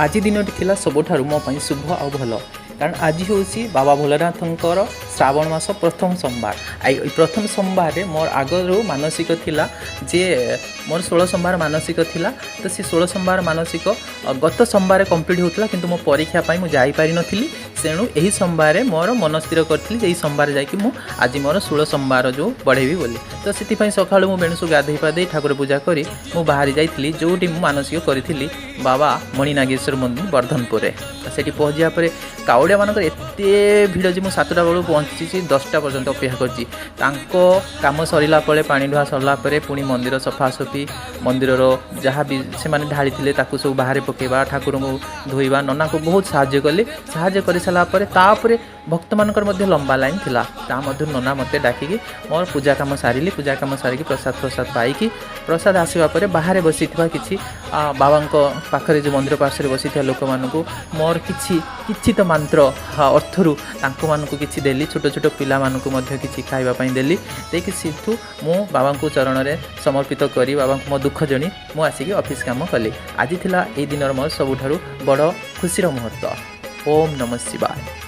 ଆଜି ଦିନଟି ଥିଲା ସବୁଠାରୁ ମୋ ପାଇଁ ଶୁଭ ଆଉ ଭଲ, କାରଣ ଆଜି ହେଉଛି ବାବା ଭୋଲେନାଥଙ୍କର ଶ୍ରାବଣ ମାସ ପ୍ରଥମ ସୋମବାର। ଏଇ ପ୍ରଥମ ସୋମବାରରେ ମୋର ଆଗରୁ ମାନସିକ ଥିଲା ଯେ ମୋର 16 ସୋମବାର ମାନସିକ ଥିଲା। ତ ସେ 16 ସୋମବାର ମାନସିକ ଗତ ସୋମବାର କମ୍ପ୍ଲିଟ୍ ହେଉଥିଲା, କିନ୍ତୁ ମୋ ପରୀକ୍ଷା ପାଇଁ ମୁଁ ଯାଇପାରିନଥିଲି। ତେଣୁ ଏହି ସୋମବାରରେ ମୋର ମନ ସ୍ଥିର କରିଥିଲି ଯେ ଏହି ସୋମବାର ଯାଇକି ମୁଁ ଆଜି ମୋର 16 ସୋମବାର ଯେଉଁ ବଢ଼େଇବି ବୋଲି। ତ ସେଥିପାଇଁ ସକାଳୁ ମୁଁ ବେଣୁସୁ ଗାଧୋଇ ପାଧେଇ, ଠାକୁର ପୂଜା କରି ମୁଁ ବାହାରି ଯାଇଥିଲି ଯେଉଁଠି ମୁଁ ମାନସିକ କରିଥିଲି, ବାବା ମଣିନାଗେଶ୍ୱର ମନ୍ଦିର, ବର୍ଦ୍ଧନପୁରରେ। ତ ସେଠି ପହଞ୍ଚିବା ପରେ କାଉଡ଼ିଆମାନଙ୍କର ଏତେ ଭିଡ଼ ଯେ ମୁଁ 7ଟା ବେଳକୁ ପହଞ୍ଚିଛି, 10ଟା ପର୍ଯ୍ୟନ୍ତ ଅପେକ୍ଷା କରିଛି। ତାଙ୍କ କାମ ସରିଲା ପରେ, ପାଣି ଢୁଆ ସରିଲା ପରେ, ପୁଣି ମନ୍ଦିର ସଫାସଫି, ମନ୍ଦିରର ଯାହା ବି ସେମାନେ ଢାଳିଥିଲେ ତାକୁ ସବୁ ବାହାରେ ପକାଇବା, ଠାକୁରଙ୍କୁ ଧୋଇବା, ନନାଙ୍କୁ ବହୁତ ସାହାଯ୍ୟ କଲି। ସାହାଯ୍ୟ କରିସାରିଲା ପରେ, ତାପରେ ଭକ୍ତମାନଙ୍କର ମଧ୍ୟ ଲମ୍ବା ଲାଇନ୍ ଥିଲା। ତା ମଧ୍ୟରୁ ନନା ମୋତେ ଡାକିକି ମୋର ପୂଜା କାମ ସାରିଲି। ପୂଜା କାମ ସାରିକି ପ୍ରସାଦ ପ୍ରସାଦ ପାଇକି, ପ୍ରସାଦ ଆସିବା ପରେ ବାହାରେ ବସିଥିବା କିଛି ବାବାଙ୍କ ପାଖରେ ଯେଉଁ ମନ୍ଦିର ପାର୍ଶ୍ୱରେ ବସିଥିବା ଲୋକମାନଙ୍କୁ ମୋର କିଛି କିଛି ତ ମନ୍ତ୍ର ଅର୍ଥରୁ ତାଙ୍କମାନଙ୍କୁ କିଛି ଦେଲି। ଛୋଟ ଛୋଟ ପିଲାମାନଙ୍କୁ ମଧ୍ୟ କିଛି ଖାଇବା ପାଇଁ ଦେଲି। ଦେଇକି ସେଠୁ ମୁଁ ବାବାଙ୍କୁ ଚରଣରେ ସମର୍ପିତ କରି, ବାବାଙ୍କୁ ମୋ ଦୁଃଖ ଜଣେଇ ମୁଁ ଆସିକି ଅଫିସ୍ କାମ କଲି। ଆଜି ଥିଲା ଏଇ ଦିନର ମୋର ସବୁଠାରୁ ବଡ଼ ଖୁସିର ମୁହୂର୍ତ୍ତ। ଓମ୍ ନମଃ ଶିବାୟ।